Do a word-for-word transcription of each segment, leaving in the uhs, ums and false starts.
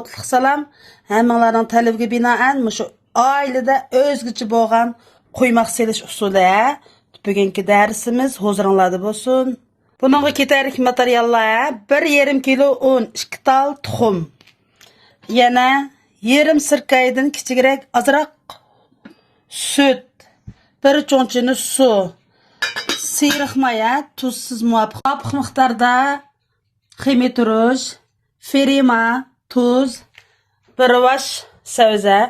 قۇتلۇق سالام. ھەممىڭلارنىڭ تەلىپىگە بىنائەن مۇشۇ ئائىلىدە ئۆزگىچە بولغان قۇيماق سېلىش ئۇسۇلى، ھە؟ بۈگۈنكى دەرسىمىز ھۇزۇرۇڭلاردا بولسۇن. بۇنىڭغا كېتەرلىك ماتېرىياللار، ھە؟ بىر يېرىم كىلو ئۇن، ئىككى تال تۇخۇم، يەنە يېرىم سىركايدىن كىچىكرەك ئازراق سۈت، بىر چوڭ چىنە سۇ، سېرىق ماي، ھە؟ تۇزسىز مۇۋاپىق، مۇۋاپىق مىقداردا خېمىر تۇرۇش، فېرما، تۇز، بىر ۋاش سەۋزە.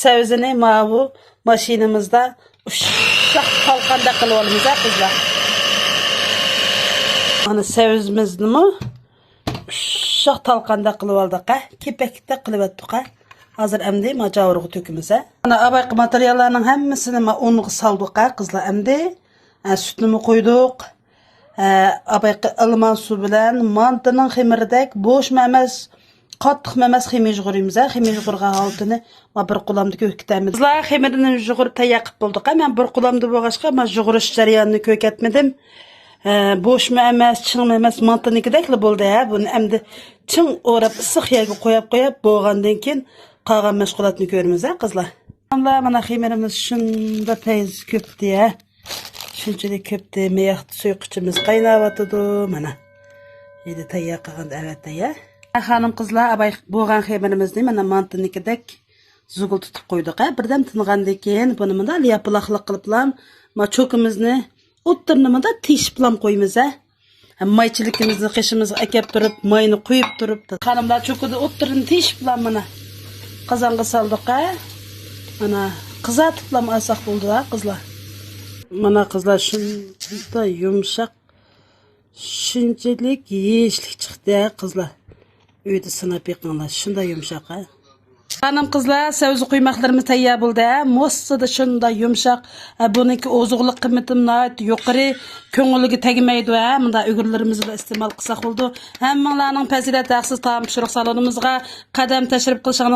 سەۋزىنى ماۋۇ ماشىنىمىزدا ئۇششاق تالقاندەك قىلىۋالىمىز ھە قىزلار. مانا سەۋزىمىزنىمۇ ئۇششاق تالقاندەك قىلىۋالدۇق ھە. كېپەكتەك قىلىۋەتتۇق ھە. ھازىر ئەمدى ما جاۋۇرغا تۆكىمىز ھە. مانا ئاۋاققى ماتېرىياللارنىڭ ھەممىسىنى ما ئۇنغا سالدۇق ھە قىزلار ئەمدى. ھە، سۈتنىمۇ قۇيدۇق. ھە، ئاۋاققى ئىلمان سۇ بىلەن مانتىنىڭ خېمىرىدەك بوشمۇ ئەمەس، قاتتىقمۇ ئەمەس خېمىر يۇغۇرىمىز ھە. خېمىر يۇغۇرغان ھالىتىنى ما بىر قولامدا كۆركىتەمىز. قىزلار خېمىرنى يۇغۇرۇپ تەييار قىلىپ بولدۇق ھە. مەن بىر قولامدا بولغاچقا ما يۇغۇرۇش جەريانىنى كۆركەتمىدىم. ھە، بوشمۇ ئەمەس، چىڭمۇ ئەمەس، مانتىنىڭكىدەكلا بولدى ھە. بۇنى ئەمدى چىڭ ئوراپ ئىسسىق يەرگە قويۇپ قويۇپ بولغاندىن كېيىن قالغان مەشغۇلاتنى كۆرىمىز ھە قىزلار. مانا، مانا خېمىرىمىز شۇنداق تەيز كۆپتى ھە. شۇنچىلىك كۆپتى، مىياق سۇيۇققىچىمىز قايناۋاتىدۇ، مانا. ئىدى تەييار قىلغان ئەۋەتە يا. خانىم قىزلار، ئاۋاي بولغان خېمىرىمىزنى مانا مانتىنىڭكىدەك زۇگۇل تۇتۇپ قويدۇق ھە. بىردەم تىنغاندىن كېيىن بۇنى مۇنداق ياپىلاقلىق قىلىپلام، ما چوكىمىزنى ئوتتۇرىنى مۇنداق تېشىپلام قويىمىز ھە. مايچىلىكىمىزنى قېشىمىزغا ئەكەپ تۇرۇپ، ماينى قۇيۇپ تۇرۇپ، خانىملار چوكىدا ئوتتۇرىنى تېشىپلا مانا قازانغا سالدۇق ھە. مانا قىزارتىپلا ئالساق بولدى ھە قىزلار. مانا قىزلار شۇنداق يۇمشاق، شۇنچىلىك يېيىشلىك چىقتى ھە قىزلار. ئۆيدە سىناپ بېقىڭلار، شۇنداق يۇمشاق ھە. خانىم قىزلار، سەۋزە قۇيماقلىرىمىز تەييار بولدى ھە. موسسىدا شۇنداق يۇمشاق. ھە، بۇنىڭكى ئوزۇقلۇق قىممىتىمۇ ناھايىتى يۇقىرى. كۆڭۈلگە تەگمەيدۇ ھە. مۇنداق ئۈگرىلىرىمىزنى ئىستېمال قىلساق بولىدۇ. ھەممىڭلارنىڭ پەزىلەت ھەقسىز تائام پىشۇرۇق سالونىمىزغا قەدەم تەشرىپ قىلىشىڭلارنى